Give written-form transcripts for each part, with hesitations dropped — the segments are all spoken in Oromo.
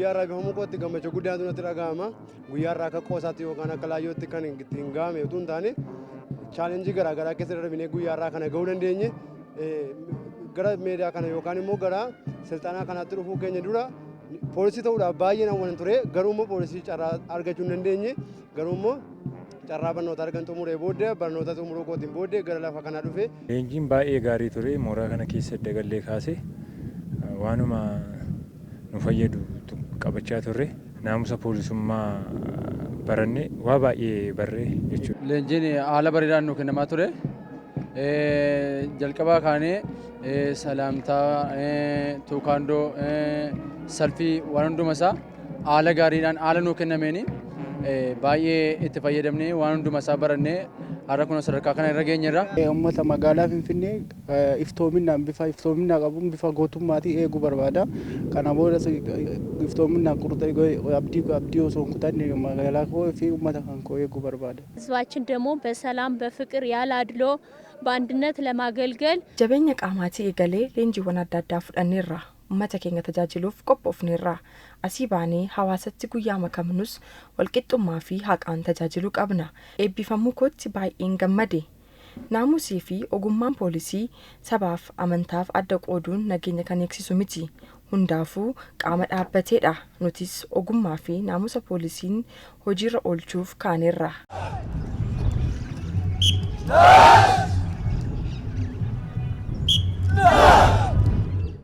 Guyyaa irraa eebbifamuu kootti gammachuu guddaatu natti dhaga'ama. Guyyaa irraa akka qoosaatti yookaan akka laayyootti kan ittiin ga'ame utuu hin taane, challenge garaagaraa keessa darbinee guyyaa irraa kana ga'uu dandeenye. Gara meedaa kana yookaan immoo gara silxaanaa kanaatti dhufuu keenya dura poolisii ta'uudhaaf baay'ee hawwan ture. Garuu immoo poolisii carraa argachuu hin dandeenye. Garuu immoo carraa barnoota argan xumuree booddee, barnoota xumuruu kootiin booddee gara lafa kanaa dhufe. Leenjiin baay'ee gaarii ture. Mooraa kana keessa dagallee kaasee waanuma nu fayyadu qabachaa turre. Naamusa poolisummaa baranne, waa baay'ee barree jechuudha. Leenjiin haala bareedaan nu kennamaa ture. Jalqabaa kaanee salaamtaa, tuukaandoo, salfii, waan hunduma isaa haala gaariidhaan haala nuu kennameeni baay'ee itti fayyadamnee, waan hunduma isaa barannee har'a kun sadarkaa kana irra geenyerra. Uummata magaalaa Finfinnee iftoominaan, bifa iftoominaa qabuun, bifa gootummaatiin eeguu barbaada. Kana booda iftoominaan abdii abdii osoo hin kutanne magaalaa koo fi uummata kan koo eeguu barbaada. ህዝባችን ደግሞ በሰላም፣ በፍቅር፣ ያለ አድሎ በአንድነት ለማገልገል Jabeenya qaamaatii eegalee leenjiiwwan adda addaa fudhanneerra. Uummata keenya tajaajiluuf qophoofneerra. Asii baanee hawaasatti guyyaa makamnus walqixxummaa fi haqaan tajaajiluu qabna. Eebbifamuu kootti baay'een gammade. Naamusii fi ogummaan poolisii sabaaf amantaaf adda qooduun nageenya kan eegsisu miti. Hundaafuu qaama dhaabbateedha. Nutis ogummaa fi naamusa poolisiin hojiirra oolchuuf kaaneerra.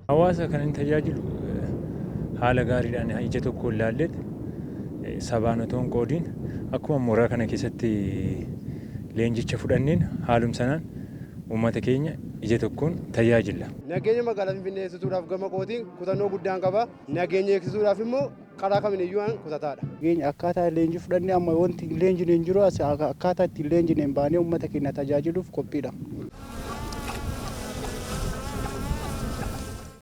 Hawaasa kan inni tajaajilu haala gaariidhaan, ija tokko ilaalleet, sabaan otoo hin qoodiin, akkuma mooraa kana keessatti leenjicha fudhanneen haalum sanaan uummata keenya ija tokkoon tajaajilla. Nageenya magaalaa Finfinnee eegsisuudhaaf gama kootiin kutannoo guddaan qaba. Nageenya eegsisuudhaaf immoo karaa kamiiniyyuu an kutataadha. Nageenya akkaataa leenjii fudhannee amma wanti leenjiin hin jiru, akkaataa ittiin leenjiin hin baanee uummata keenya tajaajiluuf qophiidha.